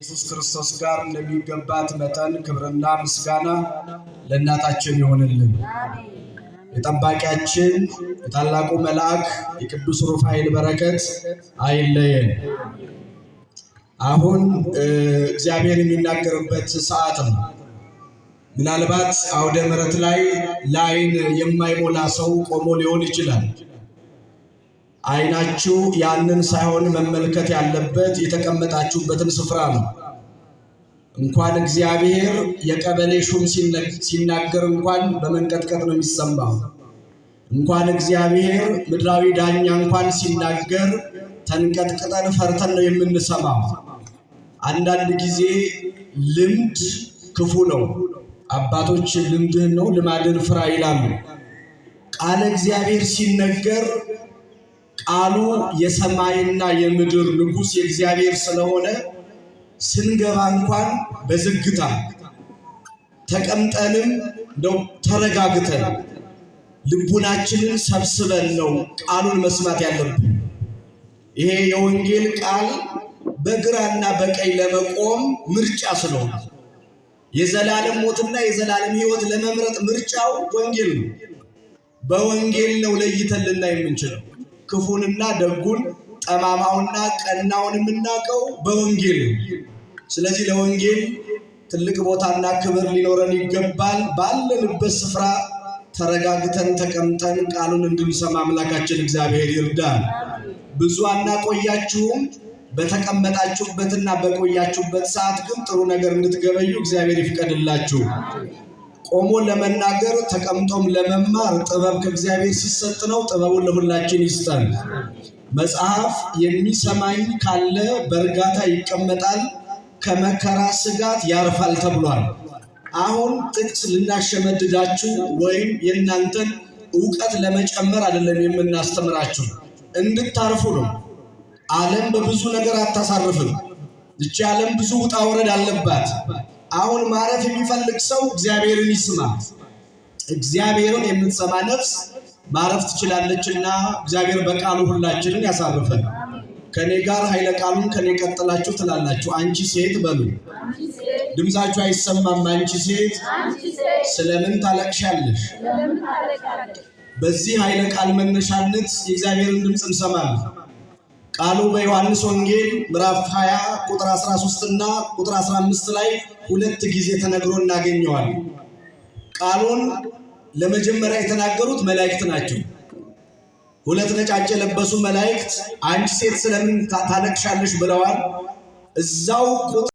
ኢየሱስ ክርስቶስ ጋር እንደሚገባት መጠን ክብርና ምስጋና ለእናታችን ይሆንልን። የጠባቂያችን የታላቁ መልአክ የቅዱስ ሩፋኤል በረከት አይለየን። አሁን እግዚአብሔር የሚናገርበት ሰዓት ነው። ምናልባት አውደ ምሕረት ላይ ለዓይን የማይሞላ ሰው ቆሞ ሊሆን ይችላል። ዓይናችሁ ያንን ሳይሆን መመልከት ያለበት የተቀመጣችሁበትን ስፍራ ነው። እንኳን እግዚአብሔር የቀበሌ ሹም ሲናገር እንኳን በመንቀጥቀጥ ነው የሚሰማው። እንኳን እግዚአብሔር ምድራዊ ዳኛ እንኳን ሲናገር ተንቀጥቅጠን ፈርተን ነው የምንሰማው። አንዳንድ ጊዜ ልምድ ክፉ ነው። አባቶች ልምድህን ነው ልማድን ፍራ ይላሉ። ቃለ እግዚአብሔር ሲነገር ቃሉ የሰማይና የምድር ንጉሥ የእግዚአብሔር ስለሆነ ስንገባ እንኳን በዝግታ ተቀምጠንም እንደው ተረጋግተን ልቡናችንን ሰብስበን ነው ቃሉን መስማት ያለብን። ይሄ የወንጌል ቃል በግራና በቀኝ ለመቆም ምርጫ ስለሆነ የዘላለም ሞትና የዘላለም ሕይወት ለመምረጥ ምርጫው ወንጌል ነው። በወንጌል ነው ለይተን ልናይ የምንችለው። ክፉንና ደጉን ጠማማውና ቀናውን የምናውቀው በወንጌል ነው። ስለዚህ ለወንጌል ትልቅ ቦታና ክብር ሊኖረን ይገባል። ባለንበት ስፍራ ተረጋግተን ተቀምጠን ቃሉን እንድንሰማ አምላካችን እግዚአብሔር ይርዳል። ብዙ አናቆያችሁም። በተቀመጣችሁበትና በቆያችሁበት ሰዓት ግን ጥሩ ነገር እንድትገበዩ እግዚአብሔር ይፍቀድላችሁ። ቆሞ ለመናገር ተቀምጦም ለመማር ጥበብ ከእግዚአብሔር ሲሰጥ ነው። ጥበቡን ለሁላችን ይስጠን። መጽሐፍ የሚሰማኝ ካለ በእርጋታ ይቀመጣል፣ ከመከራ ስጋት ያርፋል ተብሏል። አሁን ጥቅስ ልናሸመድዳችሁ ወይም የእናንተን እውቀት ለመጨመር አይደለም የምናስተምራችሁ፣ እንድታርፉ ነው። ዓለም በብዙ ነገር አታሳርፍም። ይቺ ዓለም ብዙ ውጣ ውረድ አለባት። አሁን ማረፍ የሚፈልግ ሰው እግዚአብሔርን ይስማ። እግዚአብሔርን የምትሰማ ነፍስ ማረፍ ትችላለችና እግዚአብሔር በቃሉ ሁላችንን ያሳርፈን። ከኔ ጋር ኃይለ ቃሉን ከኔ ቀጥላችሁ ትላላችሁ። አንቺ ሴት በሉ። ድምፃችሁ አይሰማም። አንቺ ሴት ስለምን ታለቅሻለሽ? በዚህ ኃይለ ቃል መነሻነት የእግዚአብሔርን ድምፅ እንሰማለን። ቃሉ በዮሐንስ ወንጌል ምዕራፍ 20 ቁጥር 13 እና ቁጥር 15 ላይ ሁለት ጊዜ ተነግሮ እናገኘዋለን። ቃሉን ለመጀመሪያ የተናገሩት መላእክት ናቸው። ሁለት ነጫጭ የለበሱ መላእክት አንቺ ሴት ስለምን ታለቅሻለሽ ብለዋል። እዛው